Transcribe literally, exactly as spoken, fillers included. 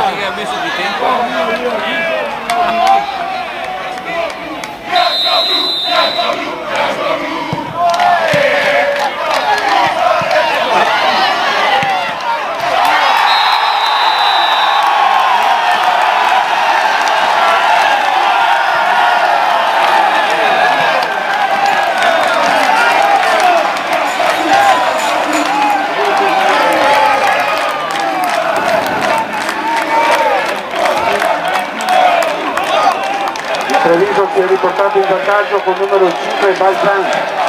Che ha messo di tempo. Treviso si è riportato in vantaggio col numero cinque, Balzan.